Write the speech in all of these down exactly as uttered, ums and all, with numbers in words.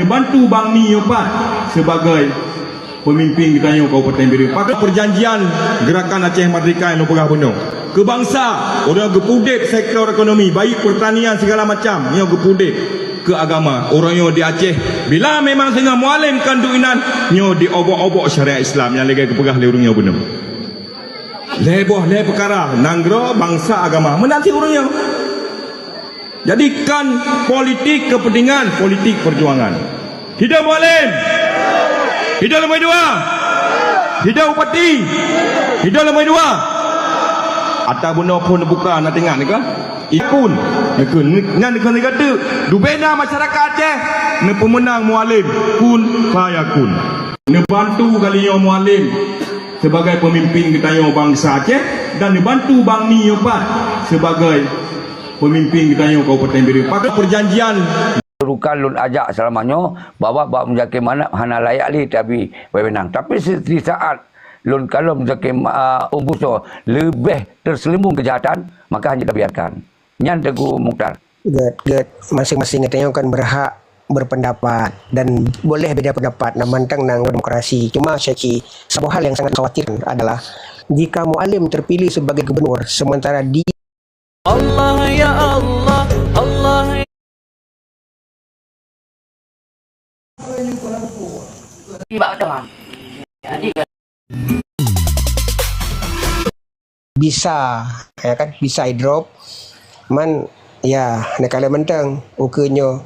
Bantu Bang Ni nyoe pat sebagai pemimpin geutanyoe Kabupaten Bireuen. Pakon perjanjian Gerakan Aceh Merdeka nyang lôn peugah bunoe. Keu bansa, ureuëng geupeu udeb sektor ekonomi, baik pertanian segala macam, nyoe geupeu udeb. Keu agama, ureuëng nyoe di Aceh, bila memang singoh Mualem kon duek inan, nyoe diobok-obok syariat Islam nyang lagée geupeugah lé ureuëng nyoe bunoe. Lhée boh lhée peukara, nanggroe, bansa, agama, meunan cit ureuëng nyoe. Jadi, kon politik kepentingan, politik perjuangan. Hidup Mualem! Hidup Leumui Dua! Hidup Bupati! Hidup Leumui Dua! Ata bunoe phon buka na teuingat nyoe? Ikun, ikun, nyan ikun sigoe teuk. Dubena masyarakat Aceh neupeumeunang Mualem, kun fayakun. Neubantu kali nyoe Mualem sebagai pemimpin geutanyoe bansa Aceh dan neubantu Bang Ni nyoe pat sebagai pemimpin geutanyoe Kabupaten Bireuen. Pakon perjanjian. Rukan lôn ajak seulama nyoe bahwa bak Muzakir Manaf hana layak lé tabi wewenang. Tapi si-, di saat lôn kalon Muzakir Ma-, Ombus nyoe leubeh terselubung kejahatan, maka hana tabiarkan. Nyan Teungku Mukhtar. Gét, gét. Masing-masing geutanyoe kan berhak berpendapat dan boleh beda pendapat, na mantong nang demokrasi. Cuma Syekhi, saboh hal yang sangat dikhawatirkan adalah jika Mualem terpilih sebagai gubernur sementara di Allah ya Allah, Allah. Bisa, ya kan, bisa i-drop. Man, ya, neukalon mantong ukeue nyoe.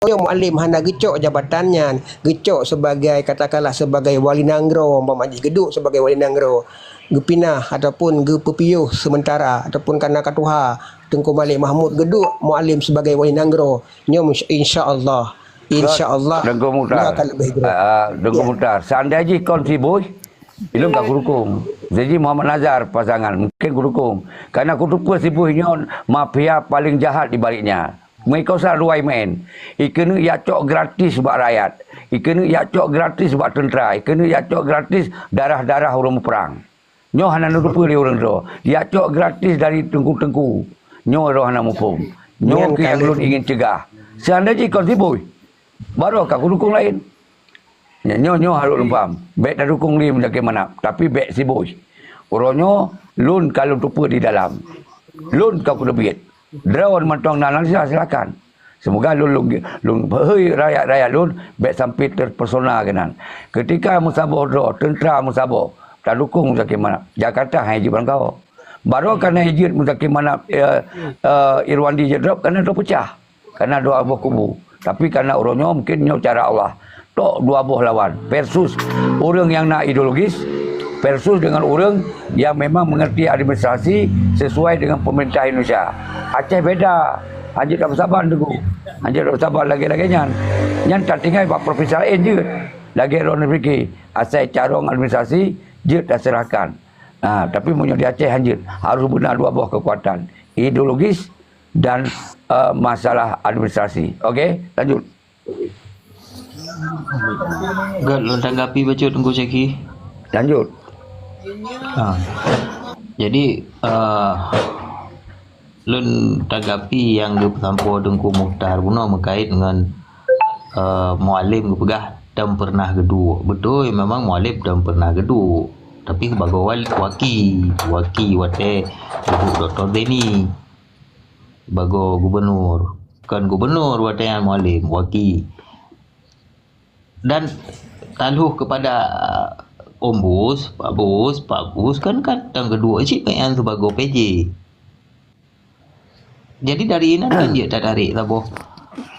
Nyoe Mualem hana geucok jabatan nyan, geucok sebagai, katakanlah, sebagai wali nanggroe, umpama jih geuduek sebagai wali nanggroe, geupinah ataupun geupeupiôh sementara ataupun kana ka tuha Teungku Malik Mahmud geuduek Mualem sebagai wali nanggroe. Nyoe insya-, insya-Allah, insya-Allah, Teungku Mukhtar. Nyoe akan leubeh groe. Ah, ah, Teungku Mukhtar, seandai jih kon si Boih, ilôn ka kudukung. Jadi Muhammad Nazar pasangan, mungkin kudukung. Karena kuteupeue si Boih nyoe mafia paling jahat di baliknya. Meuikosa ruwai main. Ikeuneuk jak cok gratis bak rakyat. Ikeuneuk jak cok gratis bak teuntera. Ikeuneuk jak cok gratis darah-darah ureuëng muprang. Nyoe hana neuteupeue lé ureuëng droe. Jak cok gratis dari teungku-teungku. Nyoe droe hana muphom. Nyoe keuh nyang lôn ingin cegah. Seandai jih kon si Boih, baru ka kudukung laén. Nyoe, nyoe, nyoe harôh lôn paham. Bék tadukung lé Muzakir Manaf, tapi bék si Boih. Uroe nyoe lôn ka lôn teupeue di dalam. Lôn ka kuteubiet. Droe mantong na analisa, silakan. Semoga lôn, lôn, lôn hôi rakyat-rakyat lôn bék sampai terpesona keunan. Ketika meusaboh droe, teuntera meusaboh, tadukung Muzakir Manaf. Jakarta hai jeuet ban kawoe. Baroe kana jeuet Muzakir Manaf, eh, eh, Irwandi jeuet drop, kana droe peucah. Karena dua boh kubu. Tapi karena uroe nyoe mungkin nyoe cara Allah. Tok dua boh lawan versus ureuëng nyang na ideologis versus dengan ureuëng yang memang mengerti administrasi sesuai dengan pemerintah Indonesia. Aceh beda. Hanjeuet tasaban teungku. Hanjeuet tasaban lagée-lagée nyan. Nyan tatinggai bak provinsi laén jeuet. Lagée droeneuh pike, asai carông administrasi jeuet taserahkan. Ha, tapi meunyoe di Aceh hanjeuet, harus beuna dua boh kekuatan. Ideologis dan, eh, masalah administrasi. Okey, lanjut. Gét lôn tanggapi bacut Teungku Syekhi. Lanjut. Ha. Jadi, eh, lôn tanggapi nyang geupeusampoe Teungku Mukhtar bunoe meukait ngon, eh, Mualem geupeugah dam pernah geuduek. Beutôi, memang Mualem dam pernah geuduek. Tapi sibagoe wal-, waki, waki watée geuduek Doktor Zaini. Sibagoe gubernur. Kon gubernur watée nyan Mualem, waki. Dan taluh kepada Ombus, Pak Bus, Pak Bus kan, kan dam geuduek cit nyan sibagoe P J. Jadi dari inan kan jeuet tatarék saboh,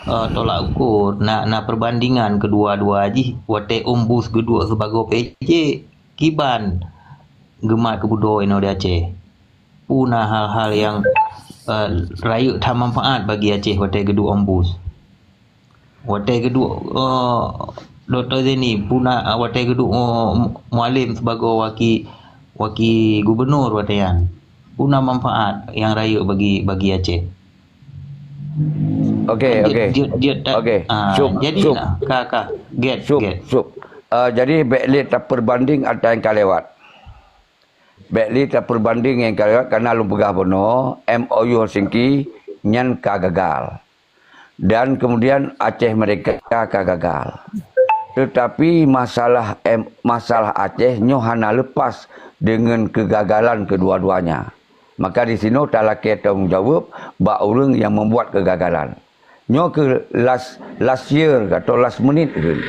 eh, tolak ukur. Na, na perbandingan keudua-dua jih watée Ombus geuduek sibagoe P J kiban geumat keu budoe inoe di Aceh. Peue na hal-hal nyang, eh, rayeuk that manfaat bagi Aceh watée geuduek Ombus. Watée geuduek, eh, Doktor Zaini, peue na, eh, watée geuduek, eh, Mualem sibagoe waki, waki gubernur watée nyan. Peue na manfaat nyang rayeuk bagi, bagi Aceh. Okey, okey. Jeuet, jeuet, jeuet, okey. Ah, jadi nah, ka, ka. Gét, gét. Sup. Eh, jadi bék lé taperbanding ata nyang ka lewat. Bék lé tapeubandeng ngon ka-, kana lôn peugah bunoe, M O U Helsinki nyan ka gagal. Dan kemudian Aceh Merdeka ka gagal. Tetapi masalah em-, masalah Aceh nyoe hana lepas dengan kegagalan kedua-duanya. Maka di sinoe talakée tanggung jaweueb bak ureuëng nyang membuat kegagalan. Nyoe keuh last, last year atau last minute keuh.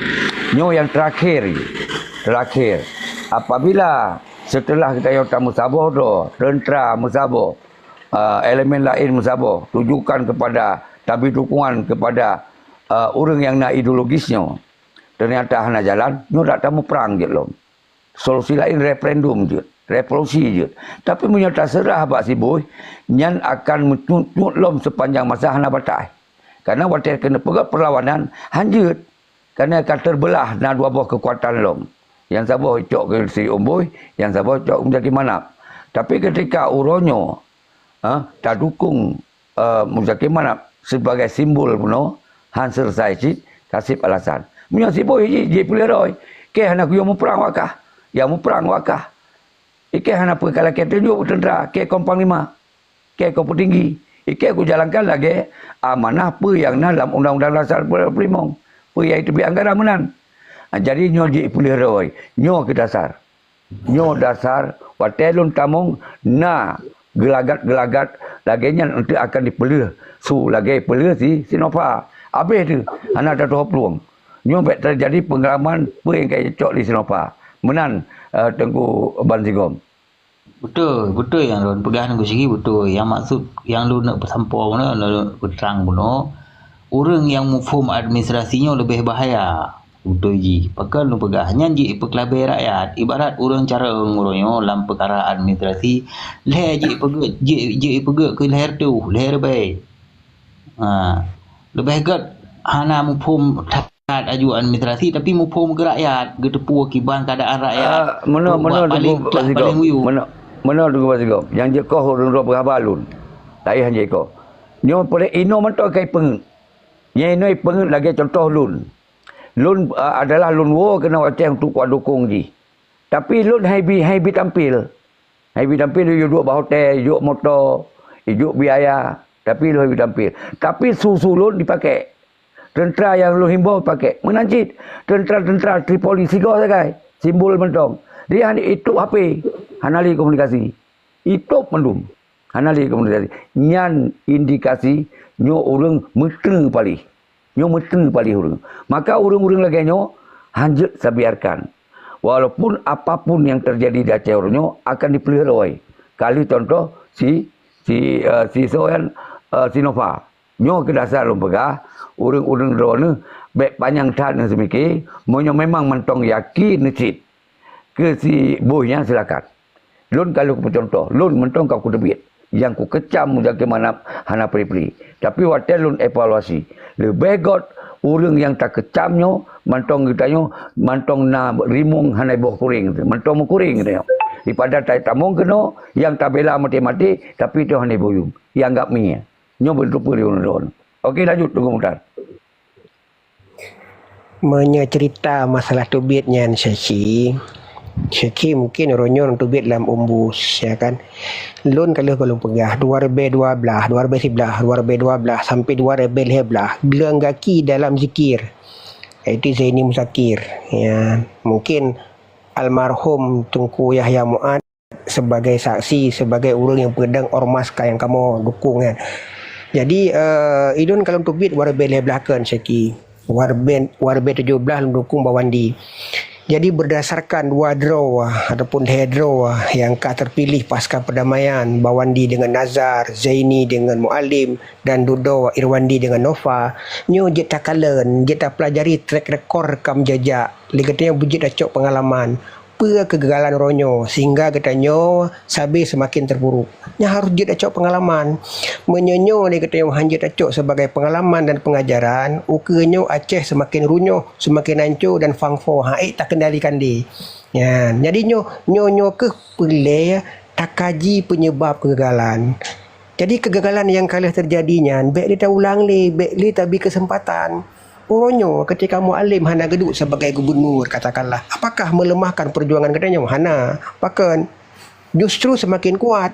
Nyoe nyang terakhir, terakhir. Apabila setelah geutanyoe tameusaboh droe, teuntara meusaboh, uh, elemen laén meusaboh, tujukan kepada, tabri dukungan kepada, uh, ureuëng nyang na ideologis nyoe, ternyata hana jalan, nyoe dak tamuprang jeuet lom. Solusi laén referendum jeuet, revolusi jeuet. Tapi meunyoe taseurah bak si boh, nyan akan meucut-cut lom sepanjang masa hana batai. Karena watée keuneuk peugét perlawanan, hanjeuet. Karena ka teubeulah na dua boh keukuatan lom. Nyang saboh cok keu si Umboi, nyang saboh cok Muzakir Manaf. Tapi ketika uroe nyoe, ha, tadukung, eh, Muzakir Manaf sebagai simbol bunoe, han selesai cit, kaseb alasan. Meunyoe si boh jih, jih peuleueh rhoi, keh hana kuyue muprang wakah. Ya muprang wakah. Ikeh hana peue ka lakée tunjok teuntara, keh kon panglima, keh kon peutinggi. Ikeh kujalankan lagée amanah peue nyang na lam Undang-Undang Dasar dua puluh lima, peue nyang teubiet anggaran meunan. Ha, jadi nyoe jih peuleueh rhoi, nyoe keuh dasar. Nyoe dasar, watée lôn tamong na geulagat-geulagat lagée nyan eunteuk akan dipeuleueh su lagée peuleueh si, si Nova. Abéh teuh, hana tatuho plueng. Nyoe bék teujadi peungalaman peue nyang ka jicok lé si Nova. Meunan, eh, Teungku Ban Sigom. Beutôi, beutôi nyang lôn peugah Teungku Sigi, beutôi. Nyang maksud nyang lôn neuk peusampoe bunoe, lôn neuk peutrang bunoe, ureuëng nyang muphom administrasi nyoe leubeh bahaya. Beutôi jih. Pakon lôn peugah, nyan jih ipeukeulabée rakyat. Ibarat ureuëng carông uroe nyoe lam peukara administrasi, lhée jih ipeugét, jih, jih ipeugét keu lhée reutôh, lhée ribée. Ha, leubeh gét hana muphom that aju administrasi, tapi muphom keu rakyat, geuteupeue kiban keuadaan rakyat. Ah, meunoe, meunoe, paléng Teungku Pak Sigom. Paléng uyueb. Meunoe, meunoe, Teungku Pak Sigom. Nyang jeuet koh ureuëng droe peuhaba lôn. Taéh han jeuet koh. Nyoe peureulée inoe mantong ka ipeungeuet. Nyang inoe ipeungeuet lagée contoh lôn. Lôn, ah, adalah lôn woe keunoe u Aceh untuk kuadukong jih. Tapi lôn hai bi, hai bi tampil. Hai bi tampil, ijok duek bak hotel, ijok moto, ijok biaya, tapi lôn hai bi tampil. Tapi su-su lôn dipakai. Teuntara nyang lôn himbau pakai. Meunan cit, teuntara-teuntara Tripoli sigoe sagai, simbol mantong. Dia hana itôp H P, hana lé komunikasi. Itôp mandum. Hana lé komunikasi. Nyan indikasi nyoe ureuëng meuteue paléh. Nyoe meuteue paléh ureuëng. Maka ureuëng-ureuëng lagée nyoe hanjeuet tabiarkan. Walaupun apapun yang terjadi di Aceh uroe nyoe akan dipeuleueh rhoi. Ka lheueh contoh si, si, eh, si soe nyan, eh, si Nova. Nyoe keuh dasar lôn peugah, ureuëng-ureuëng droeneuh bék panyang that neuseumiké, meunyoe memang mantong yakin cit keu si boh nyan silakan. Lôn ka lheueh kupeucuntoh, lôn mantong ka kuteubiet. Nyang kukeucam Muzakir Manaf hana pri-pri. Tapi watée lôn evaluasi, leubeh gét ureuëng nyang takeucam nyoe mantong geutanyoe mantong na rimueng hana boh kuréng, mantong meukuréng geutanyoe. Daripada ta-, tamong keunoe nyang tabela maté-maté, tapi toh hana boh yum, ianggap mie. Nyoe beuteupeue lé ulôn. Oke, lanjut, Teungku Mukhtar. Meunyoe cerita masalah teubiet nyan, Syekhi, Syekhi mungkin uroe nyoe teubiet lam umbus, ya kan. Lôn ka lheueh gohlom peugah, dua ribèe dua blah, dua ribèe siblah, dua ribèe dua blah sampai dua ribèe lhèe blah, gleueng gaki dalam zikir, yaitu Zaini Muzakir. Ya, mungkin almarhum Teungku Yahya Mu'ad sebagai saksi, sebagai ureueng nyang peudong ormas ka nyang kamoe dukung nyan. Jadi, eh, idun ka lôn teubiet dua ribèe lhèe blah kon, Syekhi. Dua ribèe, dua ribèe tujoh blah lôn dukung Bawandi. Jadi, berdasarkan dua droe ataupun lhèe droe nyang ka terpilih pasca perdamaian, Bawandi dengan Nazar, Zaini dengan Muallim, dan dudoe Irwandi dengan Nova, nyoe jeuet takalon, jeuet tapelajari track record rekam jejak, lé geutanyoe beujeuet tacok pengalaman. Peue keugagalan uroe nyoe sehingga geutanyoe sabe seumaken teupuruk? Nyan harôh jeuet tacok pengalaman. Meunyoe nyoe lé geutanyoe han jeuet tacok sebagai pengalaman dan pengajaran, ukeue nyoe Aceh seumaken runyoh, seumaken hanco dan fangfo, han ék takendalikan lé. Nyan, jadi nyoe, nyoe, nyoe keuh peulée takaji peunyeubab keugagalan. Jadi keugagalan nyang ka lheueh teujadi nyan bék lé taulang lé, bék lé tabri keuseumpatan. Uroe nyoe, keutika Muallim hana geuduek sebagai gubunur, katakanlah, apakah meuleumahkan peujuangan geutanyoe? Hana. Pakon? justru seumaken kuat.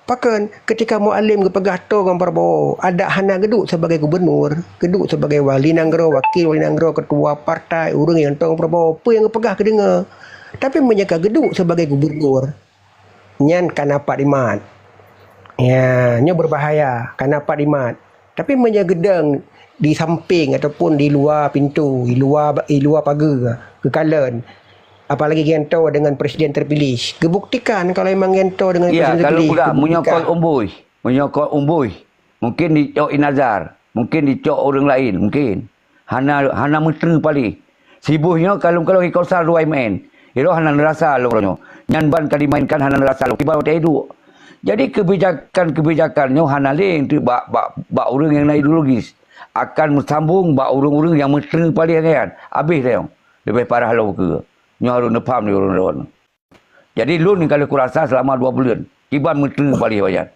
Pakon, keutika Mualem geupeugah toe ngon Prabowo, adak hana geuduek sibagai gubunur, geuduek sibagai wali nanggroe, wakil wali nanggroe, keutua partai, ureuëng nyang toe ngon Prabowo, peue nyang geupeugah geudeungoe. Tapi meunyoe ka geuduek sibagai gubunur, nyan ka na pat imat. Ya, nyoe beubahaya, ka na pat imat. Tapi meunyoe geudong di sampéng ataupun di luwa pintoe, di luwa, di luwa pageue, geukalon, apalagi geugantoe deungon presiden terpilih, geubuktikan kalau memang geugantoe deungon Ya, presiden kalau terpilih, budak, meunyoe geubuktikan. Kon Umbui, meunyoe kon Umbui, mungkin dicok Inazar, mungkin dicok ureuëng laén, mungkin. Hana, hana meutreun paléh. Sibuih nyoe kalon-kalon ikosa luwai maén. Iroh hana neurasa lôn nyoe. Nyan ban ka dimainkan hana neurasa lôn. Kiban watée iduek. Jadi keubijakan-keubijakan nyoe hana lé teuk bak, bak, bak ureuëng nyang na ideologis. Akan meusambong bak ureuëng-ureuëng nyang meutreun paléh nyan. Abéh tayong. Leubeh parah lom keue. Nyoe harôh neupaham di ureuëng droen. Jadi lôn nyang ka lheueh kurasa seulama dua buleuen, kiban meutreun paléh awaknyan.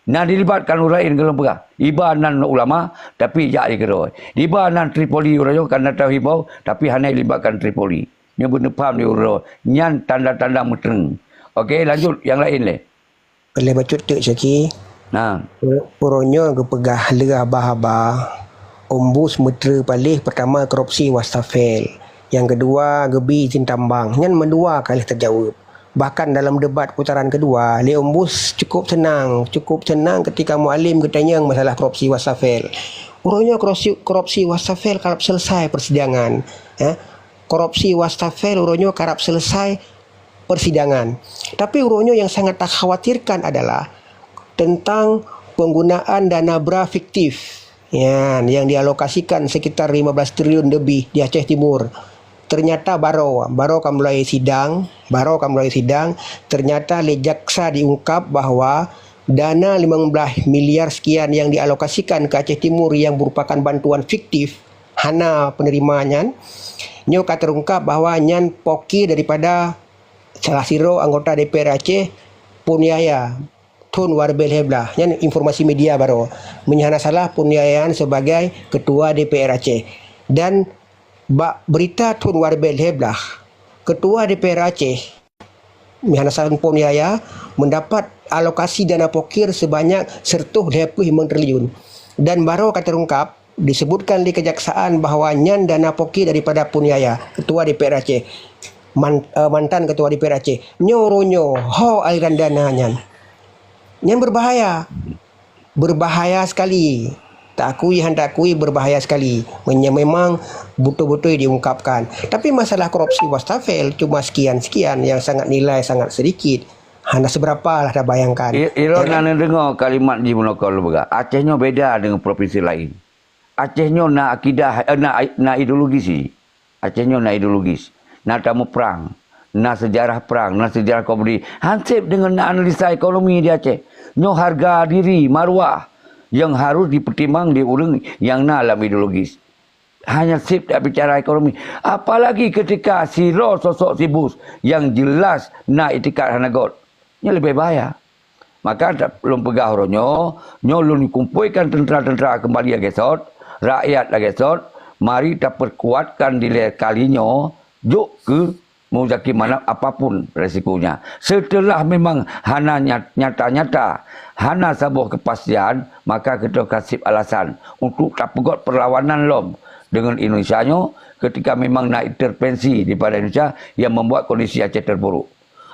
Na dilibatkan ureuëng laén keu lôn peugah, iba nan ulama, tapi jak di keudroe. Iba nan Tripoli uroe nyoe ka na teuhimbau, tapi hana ilibatkan Tripoli. Nyoe beuneupaham di uroe nyan tanda-tanda meutreun. Oke, lanjut nyang laén lé. Lé bacut teuk Syeki. Nah. Uroe nyoe geupeugah lé haba-haba, Ombus meutreun paléh, pertama korupsi wastafel, nyang keudua geubi izin tambang. Nyan meudua ka lheueh teujaweueb. Bahkan dalam debat putaran keudua, lé Ombus cukup seunang, cukup seunang keutika Mualem geutanyong masalah korupsi wastafel. Uroe nyoe korupsi, korupsi wastafel karab selesai persidangan. Ya. Korupsi wastafel uroe nyoe karab selesai persidangan. Tapi uroe nyoe nyang sangat takhawatirkan adalah tentang penggunaan dana bra fiktif, ya, yang dialokasikan sekitar lima belas triliun lebih di Aceh Timur. Ternyata baroe, baroe ka mulai sidang, baroe ka mulai sidang, ternyata lé jaksa diungkap bahwa dana lima belas miliar sekian yang dialokasikan ke Aceh Timur yang merupakan bantuan fiktif, hana penerima nyan, nyoe ka terungkap bahwa nyan pokir daripada salah sidroe anggota D P R Aceh, Pun Yahya, thon dua ribèe lhèe blaih. Nyan informasi media baroe. Meunyoe hana salah, Pun Yahya nyan sebagai ketua D P R Aceh. Dan bak berita thon dua ribèe lhèe blaih, ketua D P R Aceh, Mihan Hasan Pon Yahya, mendapat alokasi dana pokir sebanyak seratus lhèe ploh limong triliun. Dan baroe ka terungkap, disebutkan di kejaksaan bahwa nyan dana pokir daripada Pon Yahya, ketua D P R Aceh. Man-, eh, mantan ketua D P R Aceh. Nyoe uroe nyoe, ho aliran dana nyan. Nyan berbahaya. Berbahaya sekali. Taakui han taakui, berbahaya sekali. Meunyoe memang beutôi-beutôi diungkapkan. Tapi masalah korupsi wastafel cuma sekian-sekian yang sangat nilai sangat sedikit. Hana seberapa lah tabayangkan. I-, ilôn Ya kan? na neudeungoe kalimat jih bunoe kon lôn peugah. Aceh nyoe beda deungon provinsi laén. Aceh nyoe na akidah, eh, na, na ideologi sih. Aceh nyoe na ideologis, na tamu prang, na sejarah prang, na sejarah komedi. Hansip deungon na analisa ekonomi di Aceh. Nyoe harga diri, maruah yang harus dipertimbang di ureuëng yang na lam ideologis. Hanya sip tak bicara ekonomi. Apalagi ketika sidroe sosok si Bus yang jelas na itikat hana got. Nyoe lebih bahaya. Maka ta-, lôn peugah uroe nyoe, nyoe lôn kumpuikan teuntara-teuntara keumbali lagèe sot, rakyat lagèe sot, mari tapeukuatkan dilèe kali nyoe, jok keu Muzaki Manaf apapun resikonya. Setelah memang hana nyat-, nyata-nyata, hana saboh kepastian, maka geutanyoe ka sip alasan untuk tapeugot perlawanan lom deungon Indonesia nyoe ketika memang na intervensi daripada Indonesia yang membuat kondisi Aceh terpuruk.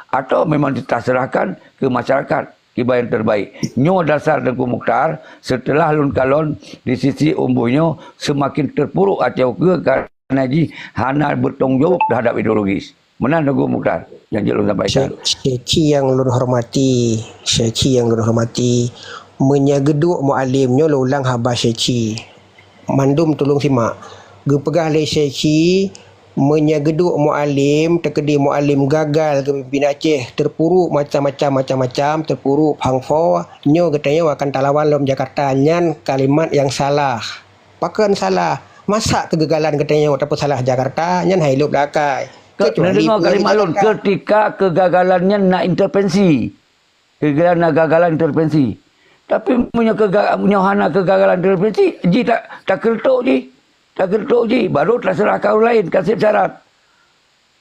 Atau memang taserahkan keu masyarakat kiban nyang terbaik. Nyoe dasar Teungku Mukhtar, seuteulah lôn kalon di sisi umbôh nyoe seumaken teupuruk Aceh ukeue kareuna jih hana beutanggung jaweueb teuhadap ideologis. Meunan Teungku Mukhtar nyang jeuet lôn sampaikan. Syekh, Syekhi nyang lôn hormati, Syekhi nyang lôn hormati, meunyoe geuduek Mualem nyoe lôn ulang haba Syekhi. Mandum tulông simak. Geupeugah lé Syekhi, meunyoe geuduek Mualem, teukeudi Mualem gagal geupimpin Aceh, teupuruk macam-macam, macam-macam, teupuruk phangpho, nyoe geutanyoe akan talawan lom Jakarta. Nyan kalimat nyang salah. Pakon salah? Masa keugagalan geutanyoe tapeusalah Jakarta? Nyan hai lôb dakai. Ke-, Keucuali neudeungoe kalimat lôn, Jakarta. Ketika keugagalan nyan na intervensi. Keugalan na gagalan intervensi. Tapi meunyoe keuga-, meunyoe hana keugagalan intervensi, jih ta-, takeureutok jih. Takeureutok jih, baru taseurah ka ureuëng laén, ka sép syarat.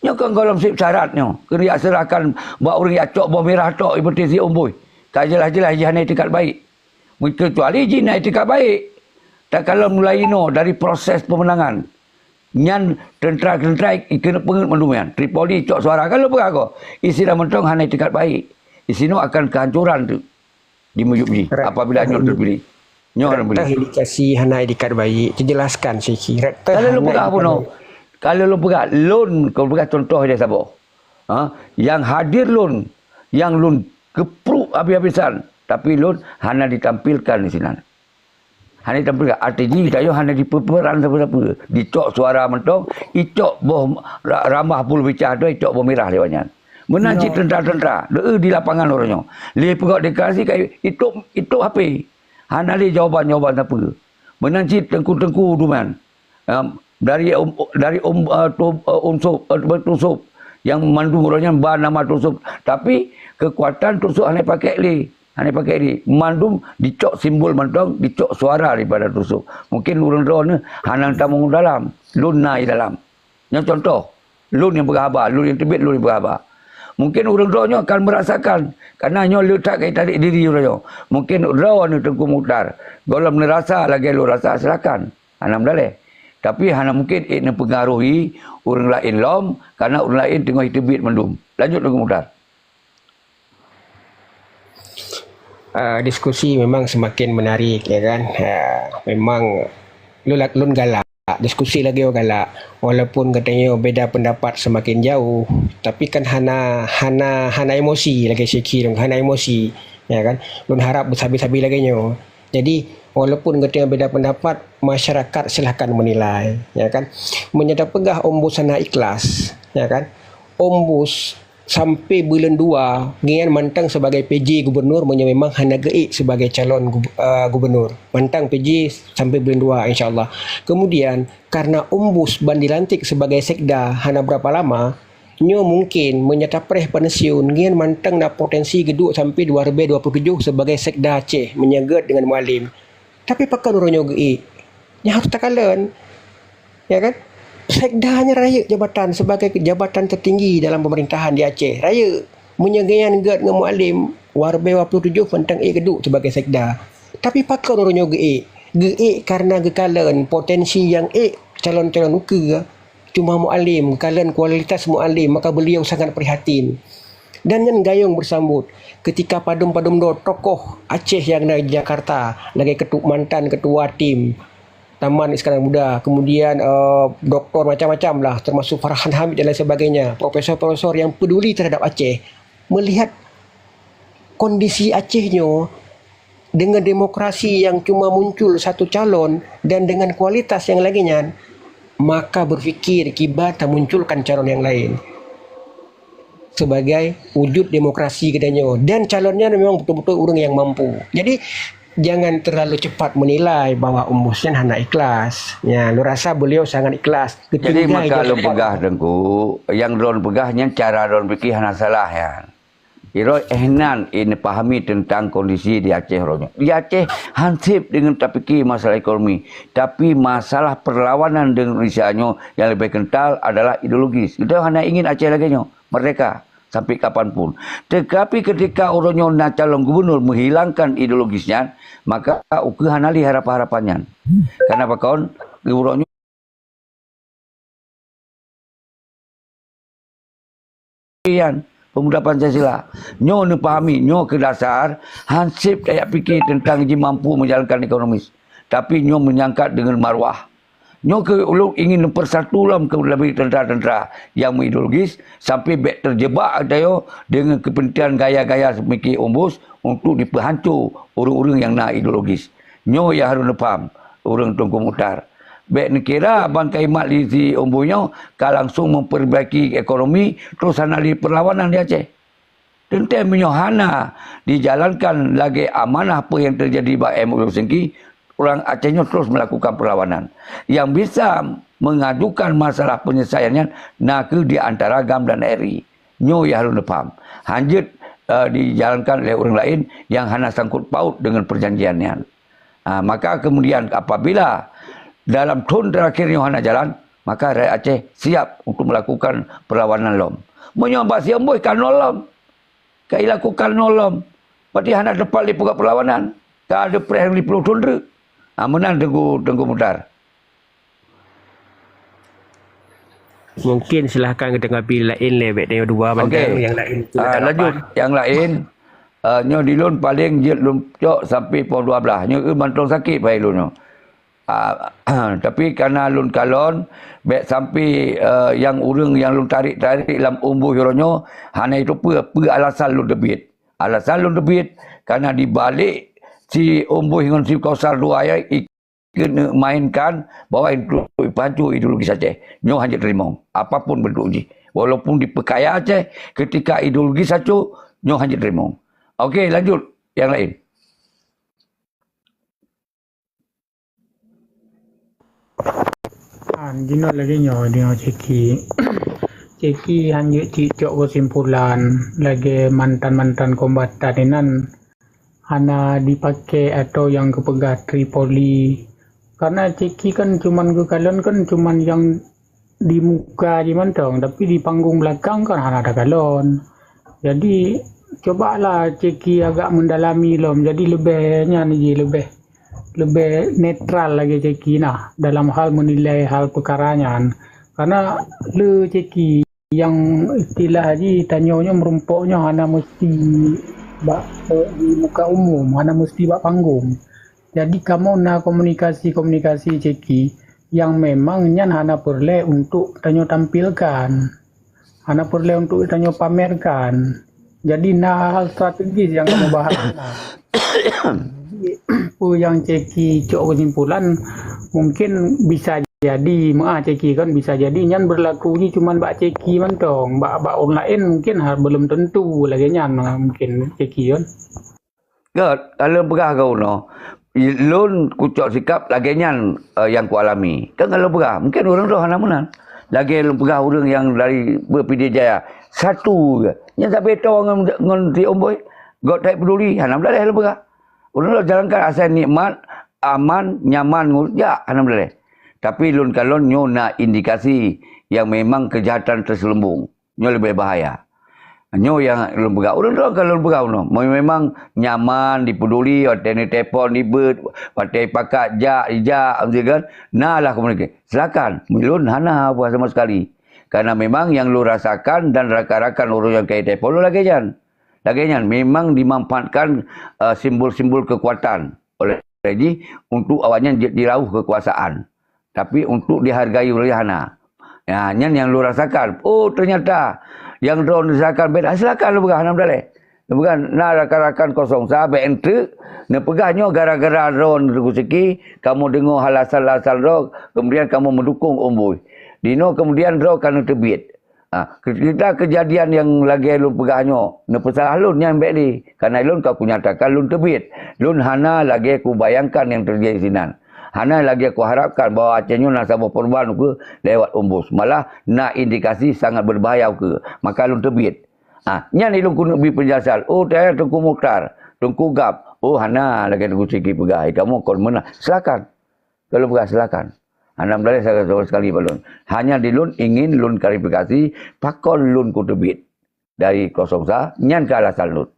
Nyoe kon gohlom seb syarat nyoe. Keuneuk jak seurahkan bak ureuëng jak cok boh mirah tok ipeutisi umbôi. Ka jeulaih-jeulaih jih hana itikad baik. Meukecuali jih na itikad baik. Takalon mulai inoe dari proses pemenangan. Nyan tentara-tentara ikeuneuk peungeuet mandum nyan. Tripoli cok suara ka lôn peugah ko. Isi dan mantong hana itikad baik. Isinoe akan kehancuran tu di miyup jih apabila nyoe terpilih. Nyoe hana boleh. Indikasi hana itikad baik. Jelaskan sikit. Kalau lôn peugah bunoe. Kalau lôn peugah, lôn, kalau peugah contoh dia saboh. Ha? Yang hadir lôn, yang lôn keupruk habis-habisan, tapi lôn hana ditampilkan di sinan. Hana ditampilkan. Arti jih, tayoe hana dipeuperan sapeue-sapeue. Dicok suara mantong, icok boh ra-, ramah pul bicah tu, icok boh mirah lewat nyan. Meunan cit tentara-tentara, deuh di lapangan uroe nyoe. Lé peugah deklarasi ka itôp, itôp H P. Hana lé jawaban-jawaban sapeue. Meunan cit teungku-teungku duman. Em, dari um, dari um, eh, tu, eh, unsur, eh, Tusup. Yang mandum uroe nyan ba nama Tusup. Tapi kekuatan Tusup hana pakai lé. Hana pakai lé. Mandum dicok simbol mantong, dicok suara daripada Tusup. Mungkin ureuëng droeneuh hana tamong dalam. Lôn na i dalam. Nyoe contoh, lôn nyang peugah haba, lôn nyang teubiet, lôn nyang peugah haba. Mungkin ureuëng droeneuh akan merasakan, karena nyoe le that ka tarék diri uroe nyoe. Mungkin droeneuh Teungku Mukhtar, gohlom neurasa lagée lôn rasa, silakan. Hana meudaleh. Tapi hana mungkin ék neupeungaruhi ureuëng laén lom, karena ureuëng laén teungoh teubiet mandum. Lanjut Teungku Mukhtar. Ah, diskusi memang semakin menarik, ya kan? Ah, memang lôn la-, lôn galak, diskusi lagée nyoe galak. Walaupun geutanyoe beda pendapat semakin jauh, tapi kan hana, hana, hana emosi lagée Syekhi dong, hana emosi, ya kan? Lôn harap beusabe-sabe lagée nyoe. Jadi, walaupun geutanyoe beda pendapat, masyarakat silahkan menilai, ya kan? Meunyoe tapeugah Ombus hana ikhlas, ya kan? Ombus sampai buleuen dua, ngian mantang sebagai P J gubernur meunyoe memang hana geuék sebagai calon gub-, eh, gubernur. Mantang P J sampai buleuen dua, insya Allah. Kemudian, karena Ombus ban dilantik sebagai sekda hana berapa lama, nyoe mungkin meunyoe tapreh pensiun, ngian mantang na potensi geuduek sampai dua ribu dua puluh tujuh sebagai sekda Aceh meunyoe gét dengan Mualem. Tapi pakon uroe nyoe geuék? Nyan harus takalon. Ya kan? Sekda nyan rayeuk jabatan sebagai jabatan tertinggi dalam pemerintahan di Aceh. Rayeuk. Meunyoe geuyan gét ngon Mualem, dua ribu dua puluh tujuh mantang ék geuduek sebagai sekda. Tapi pakon uroe nyoe geuék? Geuék karena geukalon potensi nyang ék calon-calon ukeue. Cuma Mualem, geukalon kualitas Mualem, maka beliau sangat prihatin. Dan nyan gayong beusambot ketika padum-padum droe tokoh Aceh nyang na di Jakarta, lagée ketu-, mantan ketua tim Taman Iskandar Muda, kemudian, eh, doktor macam-macam lah, termasuk Farhan Hamid dan lain sebagainya, profesor-profesor yang peduli terhadap Aceh, melihat kondisi Aceh nyoe dengan demokrasi yang cuma muncul satu calon dan dengan kualitas yang lagée nyan, maka berpikir kiban tamunculkan calon yang lain sebagai wujud demokrasi geutanyoe. Dan calon nyan memang betul-betul ureuëng yang mampu. Jadi, jangan terlalu cepat menilai bahwa Ombus nyan hana ikhlas. Ya, lôn rasa beliau sangat ikhlas. Jadi, geutinggai maka lôn peugah, Teungku, nyang droen peugah nyan cara droen pikir hana salah, ya. Iroi éh nan neupahami teuntang kondisi di Aceh uroe nyoe. Di Aceh hanseb deungon tapike masalah ekonomi, tapi masalah perlawanan deungon Indonesia nyoe nyang leubeh kental adalah ideologis. Geutanyoe hana ingin Aceh lagée nyoe, merdeka sampai kapan pun. Tetapi ketika uroe nyoe na calon gubernur menghilangkan ideologis nyan, maka ukeue hana lé harapan-harapan nyan. Karena pakon, uroe nyoe Ian, pemuda Pancasila. Nyoe neupahami, nyoe keu dasar, hanseb tajak pike teuntang jimampu meujalankan ekonomis. Tapi nyoe meunyangkat deungon marwah. Nyoe keu ulôn ingin neupeusatu lom keu leubeh teuntara-teuntara nyang meuideologis, sampai bék teujeubak geutanyoe deungon keupeuntengan gaya-gaya seumike Ombus untuk jipeuhanco ureuëng-ureuëng nyang na ideologis. Nyoe nyang harôh neupaham ureuëng Teungku Mukhtar. Bék neukira ban kalimat lé si Ombus nyoe ka langsung memperbaiki ekonomi, terus hana lé perlawanan di Aceh. Teuntée meunyoe hana dijalankan lagée amanah peue nyang teujadi bak M O U Helsinki, ureuëng Aceh nyoe terus melakukan perlawanan. Nyang bisa mengajukan masalah penyelesaian nyan nakeuh di antara GAM dan R I. Nyoe nyang harôh neupaham. Hanjeuet, eh, dijalankan oleh ureuëng laén nyang hana sangkut paut deungon perjanjian nyan. Ah, maka kemudian apabila dalam thon terakhir nyoe hana jalan, Maka rakyat Aceh siap untuk melakukan perlawanan lom. Meunyoe bak siumbôi ka nol lom, ka ilakukan nol lom, berarti hana teumpat lé peugah perlawanan. Ka ada preh lhèe ploh thôn treuk. Ha, meunan Teungku, Teungku Mukhtar. Mungkin silahkan geutanyoe bi laén lé, bèk tanyoe dua mandang, Okey. Nyang laén tu Ah, tak lanjut apa. Nyang laén, ah, nyoe di lôn paléng jeuet lôn cok sampai poh dua blah. Nyoe eu mantong sakét pai lôn nyoe. Ah, tapi karena lôn kalon, bèk sampai, ah, nyang ureueng nyang lôn tarék-tarék lam umbôi uroe nyoe hana itu peue, peue alasan lôn teubiet. Alasan lôn teubiet karena di balek si umbôi ngon si Kausar dua nyan, keuneuk mainkan bahwa untuk pancur ideologi Aceh. Nyoe hana teurimong, apapun bentuk jih. Walaupun dipeukaya Aceh, ketika ideologi saco, nyoe hana teurimong. Okey, lanjut nyang laén. An jinoe lagèe nyoe deungoe Ceki. Ceki hanjeuet cicok keusimpulan lagèe mantan-mantan kombatan inan hana dipakai atau nyang geupeugah Tripoli. Karena Ceki kan cuman geukalon kan cuman nyang di muka jih mantong, tapi di panggung belakang kan hana takalon. Jadi, cobalah Ceki agak mendalami lom. Jadi leubeh nyan jih leubeh leubeh netral lagèe Ceki nah dalam hal menilai hal peukara nyan. Karena le Ceki nyang istilah jih tanyoe nyoe meurumpok nyoe hana meusti bak di muka umum, hana meusti bak panggung. Jadi kamoe na komunikasi-komunikasi Ceki nyang memang nyan hana peureulèe untuk tanyoe tampilkan. Hana peureulèe untuk tanyoe pamerkan. Jadi na hal strategis nyang kamoe bahas na. Jadi, peue nyang Ceki cok keusimpulan, mungkin bisa jadi, meuah Ceki kan, bisa jadi nyan berlaku jih cuman bak Ceki mantong, bak bak ureueng laén mungkin ha, belum tentu lagèe nyan mungkin Ceki kan. Göt, ka lôn peugah keu unoe, lôn kucok sikap lagèe nyan, eh, nyang kualami. Kan ka lôn peugah, mungkin ureueng droe hana meunan. Lagèe lôn peugah ureueng nyang dari Pidie Jaya, satu je. Nyang sabe toe ngon, ngon si Omboi, göt that peduli, hana meudaleh lôn peugah. Ureueng droe jalankan asai nikmat, aman, nyaman, ngon jak, hana meudaleh. Tapi lôn kalon nyoe na indikasi nyang memang keujahatan teuseuleumbong. Nyoe leubeh bahaya. Nyoe nyang lôn peugah. Ureueng droe ka lôn peugah unoe. Memang nyaman, dipeduli, watèe neutelepon, dibeuet, watèe pakat jak, ijak, meusti kan. Na lah komunikasi. Silakan. Lôn hana haba sama sekali. Karena memang nyang lôn rasakan dan rakan-rakan ureueng nyang ka itelepon lôn lagèe nyan. Lagèe nyan, memang dimanfaatkan, eh, simbol-simbol kekuatan oleh jih untuk awaknyan jeuet jirauh kekuasaan. Tapi untuk dihargai ulèh hana. Ya, nyan nyang lôn rasakan. Oh, ternyata nyang droe rasakan beda. Silakan lôn peugah, hana meudaleh. Lôn peugah, na rakan-rakan kosong sa bèk enteuk, neupeugah nyoe gara-gara droe neureuguséki, kamoe deungoe alasan-alasan droe, kemudian kamoe meudukung Omboi. Dinoe kemudian droe ka neuteubiet. Ha, ketika kejadian nyang lagèe lôn peugah nyoe, neupeusalah lôn nyan bèk lé. Karena lôn ka kunyatakan lôn teubiet. Lôn hana lagèe kubayangkan nyang teujadi sinan. Hana lagèe kuharapkan bahwa Aceh nyoe na saboh perubahan ukeue lewat Ombos. Malah na indikasi sangat berbahaya ukeue. Maka lôn teubiet. Ah, nyan ilôn keuneuk bri peunjelasan. Oh, teuh Teungku Mukhtar, Teungku Gab. Oh, hana lagèe Teungku Siki peugah. Kamoe kon meunang. Silakan. Kalau peugah, silakan. Hana meudaleh sama sekali bak lôn. Hanya di lôn ingin lôn klarifikasi pakon lôn kuteubiet dari kosong sa, nyan keuh alasan lôn.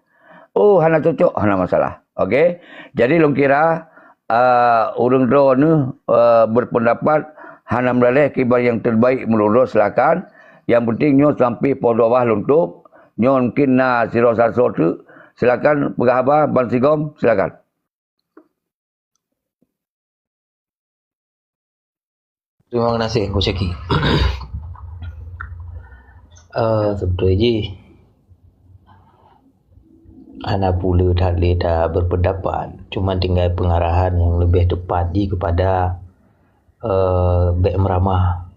Oh, hana cocok, hana masalah. Okey. Jadi lôn kira, uh, ureueng droeneuh, uh, berpendapat hana meudaleh kiban nyang terbaik meunurot droe, silakan. Yang penting nyoe sampai poh dua bah lôn tôb. Nyoe mungkin na sidroe sasoe teuk. Silakan peugah haba ban sigom, silakan. Terima kasih Teungku Syaki. Eh, sebetulnya jih hana pule that lé that berpendapat, cuma tinggai pengarahan yang lebih tepat jih kepada, eh, bèk meuramah.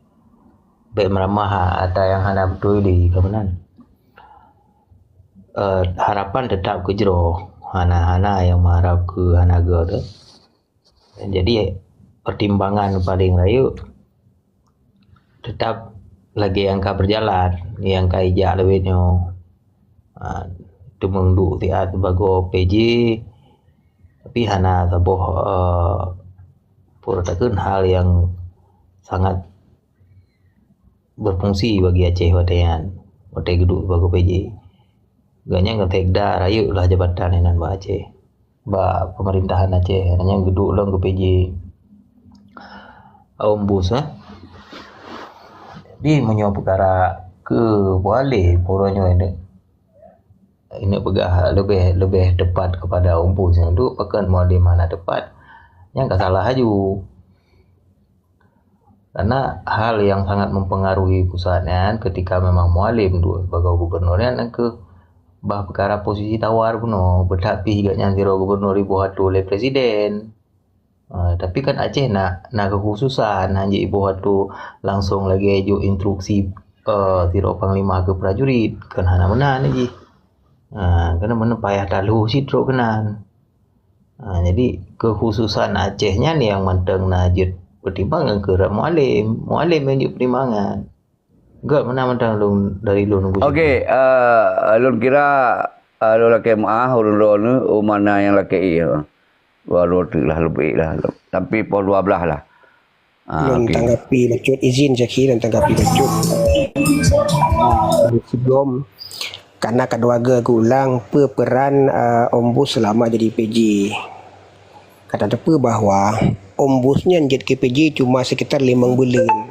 Bèk meuramah ata nyang hana beutôi lé ka meunan. Eh, harapan tetap keu jroh. Hana-hana nyang meuharap keu hana göt. Jadi, pertimbangan paléng rayeuk tetap lagèe nyang ka beujalan, nyang ka ijak lawét nyoe. Ha, teumeung duek siat sibagoe P J, tapi hana saboh, eh, peue takheun hal nyang sangat berfungsi bagi Aceh watèe nyan, watèe geuduek bak K P J. Gobnyan ka teuk da rayeuk lah jabatan inan bak Aceh, bak pemerintahan Aceh, nyan geuduek lom K P J Ombus, eh. Jadi meunyoe peukara keu Mualem uroe nyoe, ineuk peugah leubeh, leubeh tepat kepada Ombus nyan duek, pakon Mualem hana tepat, nyan ka salah aju. Karena hal yang sangat mempengaruhi pusat nyan, ketika memang Mualem duek sebagai gubernur nyan, nyan keuh bah peukara posisi tawar bunoe, beuthat pih gobnyan sidroe gubernur iboh atoe lé presiden. Ah, tapi kan Aceh na, na kekhususan, hana jeuet iboh atoe langsung lagèe jok instruksi, eh, sidroe panglima keu prajurit, kan hana meunan jih. Ah, keunan meunan payah talo cit trok keunan. Ah, jadi kekhususan Aceh nyan nyang mantong na jeuet pertimbangan keu Mualem. Mualem nyang jeuet pertimbangan. Gèt meunan mantong lôn, dari lôn. Okey, eh, lôn kira, eh, lôn lakèe meu'ah, ureueng droeneuh, oh, mana nyang lakèe, eh. Dua, dua teuk lah, leubeh lah. Sampai poh dua belas lah. Ah, lôn okey. Tanggapi bacut, izin Zaki, lôn tanggapi bacut. Ah, sebelum, karena kedua geulang, peue peran, ah, Ombus selama jadi P J. Ka tateupeue bahwa Ombus nyan jeuet keu P J cuma sekitar limong buleuen.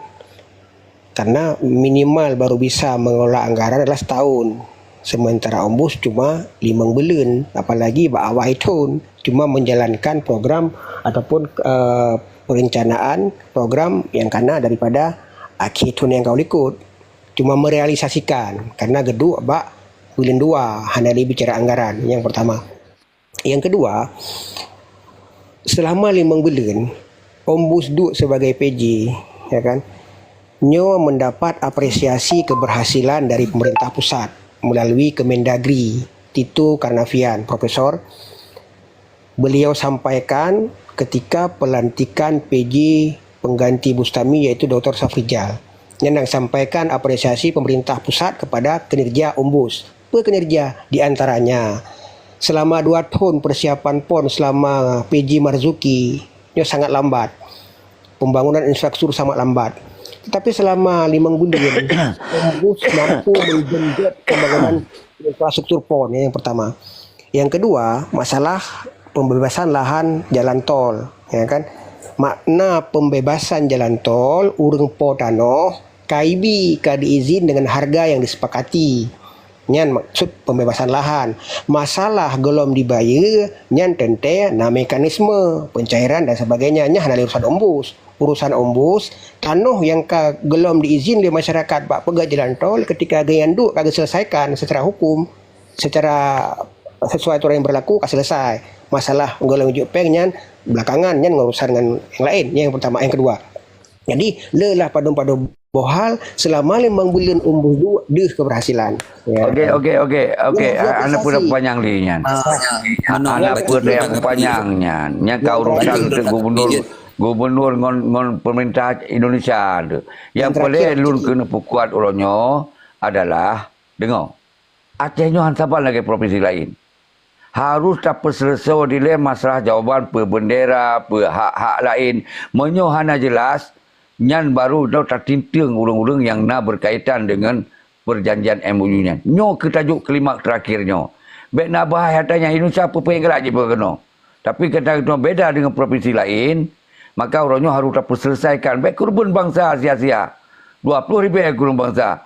Karena minimal baru bisa mengelola anggaran adalah setahun. Sementara Ombus cuma limong buleuen, apalagi bak awai thon, cuma menjalankan program ataupun, eh, perencanaan program yang kana daripada akhé thon nyang ka likot. Cuma merealisasikan, karena geuduek bak buleuen dua, hana lé bicara anggaran, nyang pertama. Yang kedua, selama limong buleuen, Ombus duek sebagai P J, ya kan, nyoe mendapat apresiasi keberhasilan dari pemerintah pusat melalui Kemendagri, Tito Karnavian, Profesor. Beliau sampaikan ketika pelantikan P J pengganti Bustami, yaitu Doktor Safrizal. Nyan sampaikan apresiasi pemerintah pusat kepada kinerja Ombus. Peue kinerja? Di antaranya, selama dua thon persiapan pon selama P J Marzuki, nyoe sangat lambat. Pembangunan infrastruktur sangat lambat. Tetapi selama limong buleuen, Ombus mampu menggenjot pembangunan infrastruktur pon, ya, yang pertama. Yang kedua, masalah pembebasan lahan jalan tol, ya kan. Makna pembebasan jalan tol, ureueng po tanoh, K I B ka diizin dengan harga yang disepakati. Nyan maksud pembebasan lahan. Masalah gohlom dibayeue, nyan teuntèe na mekanisme pencairan dan sebagainya. Nyan hana lé urusan Ombus. Urusan Ombus, tanoh nyang ka gohlom diizin lé masyarakat bak peugöt jalan tol, ketika geuh nyan duek ka geuselesaikan secara hukum, secara sesuai aturan yang berlaku ka selesai. Masalah gohlom jok péng nyan belakangan, nyan urusan ngon nyang laén. Nyan yang pertama. Yang kedua, jadi, le lah padum-padum boh hal, selama limong buleuen Ombus duek deuh keberhasilan. Ya. Okey, okey, okey, okey. Nyan apresiasi. Hana peureulèe panjang lé nyan. Ah, hana peureulèe panjang nyan. Nyan ka urusan untuk gubernur, gubernur ngon, ngon pemerintah Indonesia tu. Yang paling lôn keuneuk peukuat uroe nyoe adalah, deungö, Aceh nyoe han saban lagèe provinsi laén. Harus tapeuseuleusoe dilèe masalah jawaban peue bendera, peue hak-hak laén. Meunyoe hana jelas, nyan baru droe tatinteung ureueng-ureueng nyang na berkaitan dengan perjanjian M O U nyan. Nyoe keuh tajok kalimat terakhir nyoe. Bèk na bahai ata nyang Indonesia peue-peue nyang galak jipeugah keunoe. Tapi gata keunoe beda dengan provinsi laén, maka uroe nyoe harus tapeuseulesaikan. Bèk keureubeuen bansa sia-sia. Dua ploh ribèe keureubeuen bansa.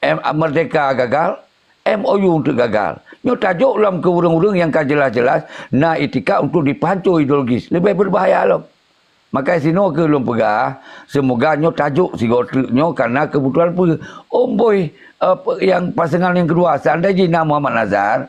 Em, merdeka gagal, M O U untuk gagal. Nyoe tajok lom keu ureueng-ureueng nyang ka jelas-jelas na itikad untuk dipancô ideologis. Leubeh berbahaya lom. Maka sinoe keuh lôn peugah, seumoga nyoe tajok sigoe treuk nyoe karena keubutuhan peue. Omboi, eh, pe-, nyang pasangan nyang keudua, seandai jih na Muhammad Nazar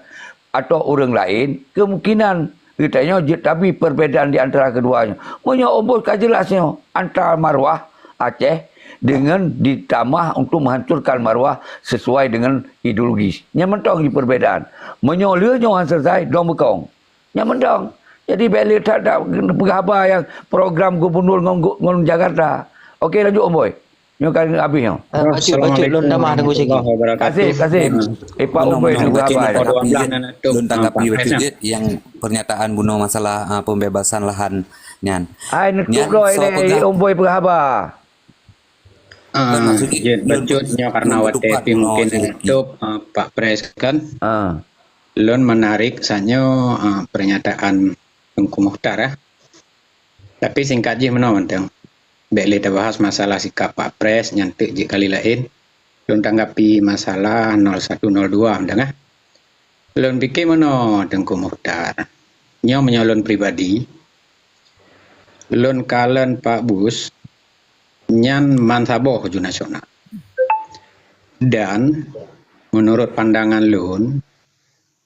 atau ureueng laén, kemungkinan geutanyoe jeuet tabi perbedaan di antara keduanya. Meunyoe Omboi ka jelas nyoe, antara marwah Aceh dengan ditamah untuk menghancurkan marwah sesuai dengan ideologis. Nyan mantong jih perbedaan. Meunyoe lheueh nyoe han selesai, dong beukong. Nyan mantong. Jadi, bèk lé that-that peugah haba nyang program gubernur ngon, ngon Jakarta. Okey, lanjut, Omboi. Nyoe ka habéh nyoe. Ah, bacut, bacut, lôn tamah Teungku Syaki. Kasih, kasih. Ipak Omboi peugah haba. Lôn tanggapi bacut jeuet nyang pernyataan bunoe masalah, ah, pembebasan lahan nyan. Ai, neutup droe lé Omboi peugah haba. Ah, maksud jeuet bacut nyoe karena watèe pih mungkin tutup, ah, Pak Pres kan. Ah. Lôn menarik sanyoe, ah, pernyataan Teungku Mukhtar, ya. Tapi singkat jih meunoe mantong. Bèk lé tabahas masalah sikap Pak Pres nyan teuk jeuet kali laén. Lôn tanggapi masalah nol satu nol dua mantong, ah. Lôn pike meunoe Teungku Mukhtar. Nyoe meunyoe lôn pribadi, lôn kalon Pak Bus nyan man saboh ju nasional. Dan menurut pandangan lôn,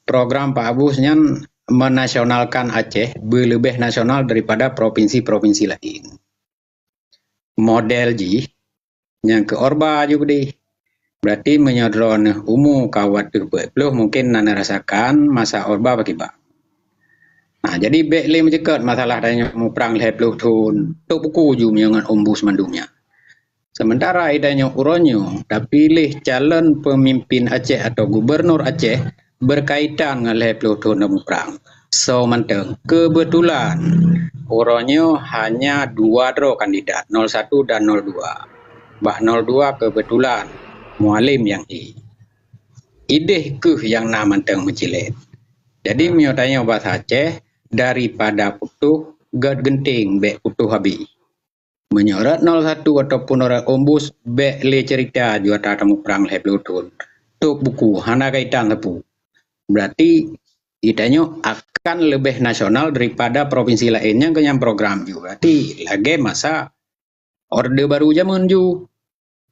program Pak Bus nyan menasionalkan Aceh beuleubeh nasional daripada provinsi-provinsi laén. Model jih nyang keu Orba ju keudeh. Berarti meunyoe droeneuh umu ka watèe peuet ploh mungkin na neurasakan masa Orba pakriban. Nah, jadi bèk lé meuceukeut masalah tanyoe muprang lhèe ploh thon. Tôp buku ju meunyoe ngon Ombus mandum nyan. Sementara i tanyoe uroe nyoe tapiléh calon peumimpin Aceh atau gubernur Aceh berkaitan ngon lhèe ploh thon muprang. Soe mantong, keubeutulan uroe nyoe hanya dua droe kandidat, nol satu dan nol dua. Bak nol dua keubeutulan Mualem nyang hi. Idéh kheueh nyang na mantong meucilét. Jadi meunyoe tanyoe basa Aceh, daripada putôh, gèt geunteng bèk putôh abéh. Meunyoe rot nol satu ataupun rot Ombus, bèk lé cerita ju atra tamuprang lhèe ploh thon. Tôp buku, hana kaitan sapeue. Berarti geutanyoe akan leubeh nasional daripada provinsi laén nyang keu nyang program ju. Berarti lagèe masa Orde Baru jameun ju.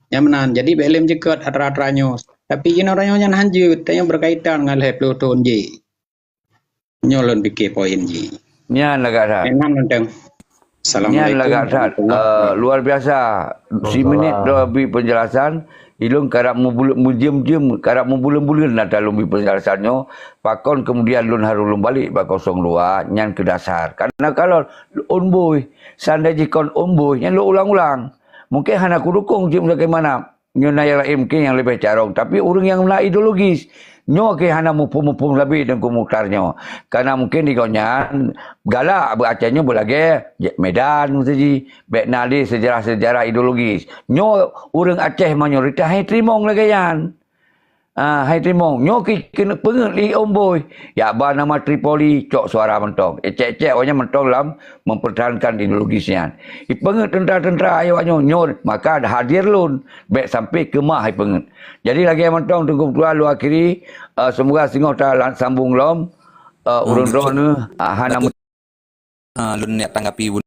Nyang meunan, jadi bèk lé meuceukeut atra-atra nyoe. Tapi inoe tanyoe nyan han jeuet, tanyoe berkaitan ngon lhèe ploh thon jih. Nyoe lôn pike poin jih. Nyan lagak that. Memang mantong. Nyan Assalamualaikum lagak that. warahmatullahi Eh, luar biasa. Si minit lôn bri penjelasan, ilôn karap mubul-, mujem-jem, karap mubuleuen-buleuen atra lôn bri penjelasan nyoe, pakon kemudian lôn harôh lôn balek bak kosong dua, nyan keu dasar. Karena kalau Ombus, seandai jih kon Ombus, nyan lôn ulang-ulang. Mungkin hana kudukung cit bagaimana. Nyoe na nyang laén mungkin nyang leubeh carông, tapi ureueng nyang na ideologis. Nyoe keuh hana muphom-muphom sabe Teungku Mukhtar nyoe. Karena mungkin di gobnyan galak beu Aceh nyoe beulagèe Medan meusaji. Bèk na lé seujarah-seujarah ideologis. Nyoe ureueng Aceh mayoritas hai teurimong lagèe nyan. Ah, hai teurimong. Nyoe keuh keuneuk peungeut lé Ombus. Jak ba nama Tripoli, cok suara mantong. Ecek-ecek awaknyan mantong lam mempertahankan ideologis nyan. Ipeungeut teuntara-teuntara awaknyoe nyoe, maka hadir lôn. Bèk sampai keumah ipeungeut. Jadi lagèe mantong Teungku Ketua lôn akhiri, eh, semoga singoh ta sambung lom, eh, ureueng droeneuh, ah, hana Batul. Ah, lôn neuk tanggapi